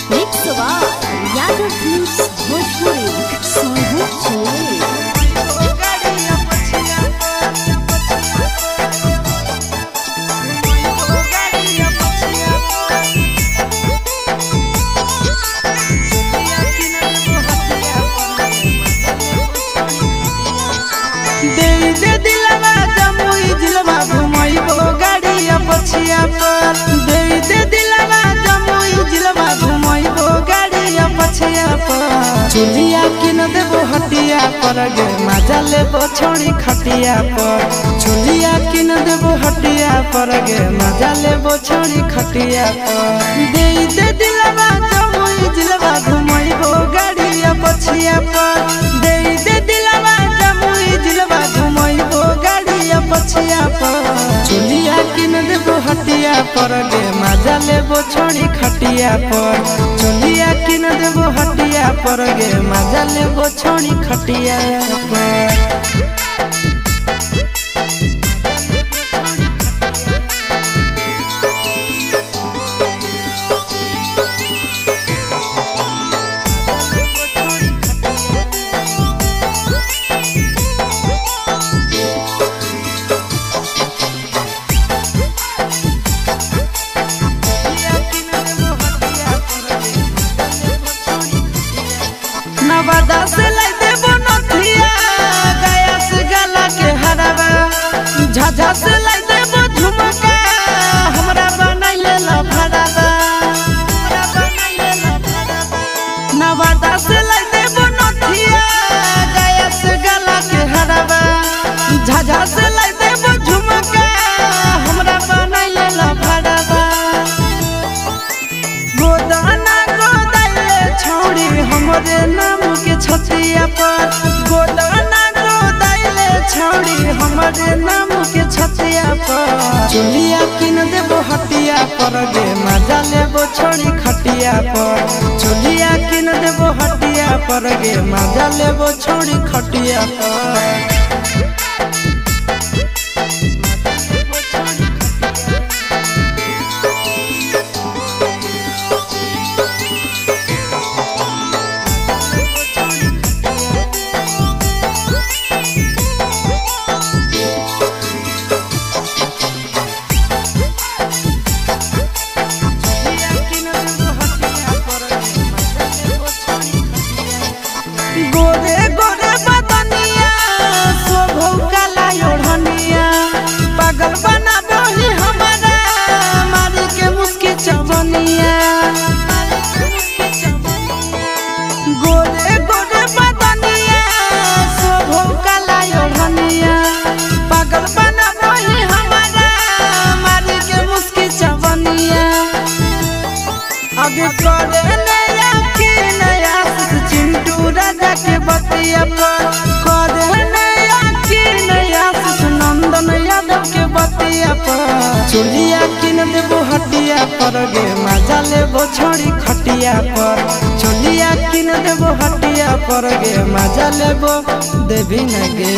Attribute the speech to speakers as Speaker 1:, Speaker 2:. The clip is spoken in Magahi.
Speaker 1: Mix by Yadav films Bhojpuri Sonbhadra जिले।
Speaker 2: पर दे दे दिलवा जमुई जिलवा घुमैबो गाड़िया पछिया पर। चुलिया किन देबो हटिया पर गे मजा लेबो छोड़ी खटिया पर। चुलिया किन देबो हटिया पर गे मजा लेबो छोड़ी खटिया पर। दे दे दिलवा जमुई जिलवा घुमैबो गाड़िया पछिया पर। दे दे दिलवा जमुई जिलवा घुमैबो गाड़िया पछिया पर। चुलिया किन देबो हटिया पर गे मजा लेबो छोड़ी खटिया पर। चुलिया किन देबो हटिया पर गे मजा लेबो छोड़ी खटिया पर। नवादा से लाई देबो नथिया गया से गला के हरावा। झाझा से लाई देबो झुमका हमरा बनाइले लफड़ावा। नवादा से लाई देबो नथिया गया से गला के हरावा। झाझा से लाई देबो झुमका हमरा बनाइले लफड़ावा। गोदाना गोदाइले छौड़ी हमरे नाम के छतिया पर। गोदाना गोदाइले छौड़ी हमरे नाम के छतिया पर। चुलिया किन देबो हटिया पर गे मजा लेबो छोड़ी खटिया पर। चुलिया किन देबो हटिया पर गे मजा लेबो छोड़ी खटिया पर। गोरे गोरे बदनिया शोभो काला ओढ़निया पागल बनाबो ही हमारा मारी के मुस्की चवनिया। गोरे गोरे बदनिया शोभो काला ओढ़निया पागल बनाबो ही हमारा मारी के मुस्की चवनिया। आगे करे नया के नया चिंटू राजा के बतिया पर। करे नया के नया सुनंदन यादव के बतिया पर। चुलिया किन देबो हटिया पर गे मजा लेबो छोड़ी खटिया पर। चुलिया किन देबो हटिया पर गे मजा लेबो देवी न गे।